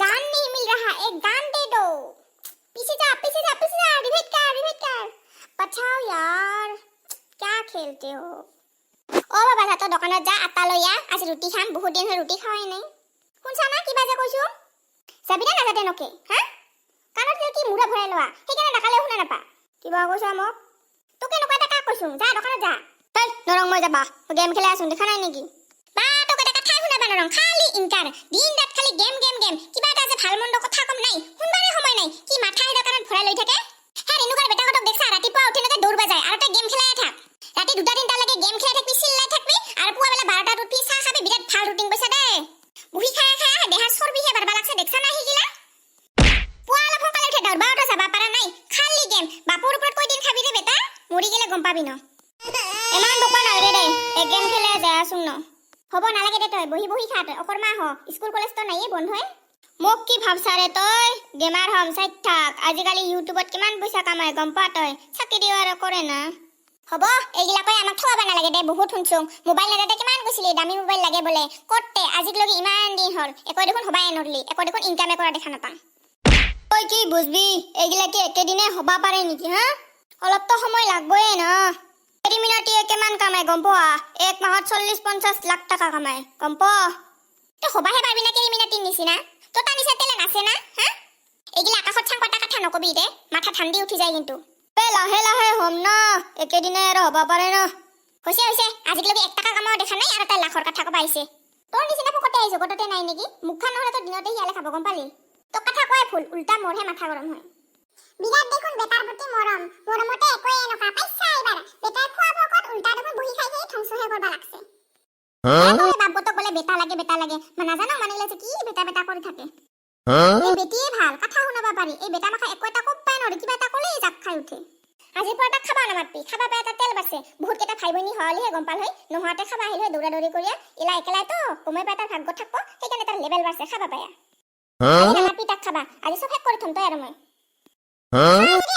गान नहीं मिल रहा, एक गान दे दो। पीछे जा, पीछे जा, पीछे जा, रिवाइव कर, रिवाइव कर, बचाओ यार, क्या खेलते हो? অ বাবা, যা তই দোকানত যা, আটা লৈ আহ। আজি ৰুটি খাম, বহুত দিন হ'ল ৰুটি খোৱাই নাই। শুনছা না কিবা যে কৈছো? যাবি নে নাযা তেনেকে? হা, কাণত কি মূৰা ভৰাই লোৱা, সেইকাৰণে ডাকালেও শুনা নাপা। কিবা কৈছা মোক? তোক কেনেকুৱা এটা কাক কৈছো, যা দোকানত যা। তই নৰং, মই যাবা, গেম খেলাই আছো, দেখা নাই নেকি? বা, তোক এটা কথাই শুনাবা নৰং, খালি ইনকাৰ। দিন ৰাত খালি গেম, গেম, গেম। কিবা এটা যে ভাল মন্দ কথা কম নাই, শুনবাৰে সময় নাই। কি মাথা দোকানত ভৰাই লৈ থাকে। হে ৰেণুকাৰ বেটাহঁতক দেখছা, ৰাতিপুৱা উঠি এনেকে দৌৰবা যায় আৰু তই গেম খেলাই থাক। ৰাতি 2টা 3টালৈকে গেম খেলাই থাকবি, চিল্লাই থাকবি আৰু পুৱাবেলা 12টাত উঠি চাহ খাবি। বিৰাট ভাল ৰুটিন কৈছা দে। বহি খাই খাই দেহাৰ চৰ্বিহে বাঢ়বা লাগছে, দেখছা না সিগিলা? পুৱা অলপ সোনকালে উঠে দৌৰবাওতো যাবা পাৰা নাই, খালি গেম। বাপুৰ ওপৰত কৈ দিন খাবি দে বেটা, মৰি গেলে গম পাবি ন। ইমান বকবা নালাগে দে, এই গেম খেলে যায় আছোং ন। হ'ব নালাগে দে, তই বহি বহি খা। তই অকৰমা হ, স্কুল কলেজতো নাইয়ে, বন্ধ হয়। মোক কি ভাবছা ৰে তই? গেমাৰ হম, চাই থাক। আজিকালি ইউটিউবত কিমান পইচা কামাই গম পা তই? চাকৰি আৰু কৰে না। হ'ব, এইগিলাকৈ আমাক থোৱাব নালাগে দে, বহুত শুনছো। মোবাইল নেদাতে কিমান কৈছিলি, দামী মোবাইল লাগে বোলে। ক'তে আজিকলৈকে ইমান দিন হ'ল, একো দেখোন হবাই নৰলি, একো দেখোন ইনকামে কৰা দেখা নাপাং। তই কি বুজবি? এইগিলা কি একেদিনে হবা পাৰে নেকি? হা, অলপতো সময় লাগবয়ে ন। মিনতিয়ে কিমান কামাই গম পোৱা? এক মাহত 40-50 লাখ টকা কামাই, গম পোৱা? তই হবাহে পাৰবি না কেৰি মিনতিৰ নিচিনা? তোৰ তাৰ নিচিনা টেলেণ্ট আছে না? হা, এইগিলা আকাশত চাং পাতা কথা নকবি দে, মাথা ঠাণ্ডি উঠি যায় কিন্তু। এ লাহে লাহে হ'ম না, একেদিনাই আৰু হ'ব পাৰে ন? হৈছে হৈছে, আজিলৈকে 1 টকা কামাও দেখা নাই আৰু তাই লাখৰ কথা ক'ব আহিছে। তোৰ নিচিনা ফকতে আহিছো জগততে নাই নেকি? মুখখন নহ'লে তো দিনতে শিয়ালে খাব, গম পালি? তোক কথা কোৱাই ভুল, উল্টা মোৰহে মাথা গৰম হয়। বিৰাট দেখোন বেটাৰ প্ৰতি মৰম। মৰমতে একোৱে এনেকুৱা পাইছা। এইবাৰ বেটাৰ খোৱা ভকত উল্টা দেখোন বহি খাই খাই ধ্বংসহে কৰবা লাগছে। বাপতক বোলে বেটা লাগে, বেটা লাগে। মই নাজানো মানে যে কি বেটা বেটা কৰি থাকে। এই বেটিয়ে ভাল, কথা শুনাব পাৰি। এই বেটা মাখা একো এটা ক'বই নোৱাৰে, কিবা এটা ক'লেই জাক খাই উঠে। আজিৰ পৰা তাক খাবা নামাতবি। খাবা পাই এটা তেল বাছে। বহুত কেইটা ভাই ভনী হোৱালিহে গম পাল হয়, নোহোৱাতে খাবা আহিল হয় দৌৰা দৌৰি কৰিয়া। এলা একেলাই তো গমেই পাই, তাৰ ভাগ্যত থাকব, সেইকাৰণে তাৰ লেবেল বাঢ়ছে খাবা পায়া। আজি নামাতবি তাক খাবা, আজি চব শেষ কৰি থম তই আৰু মই। যদি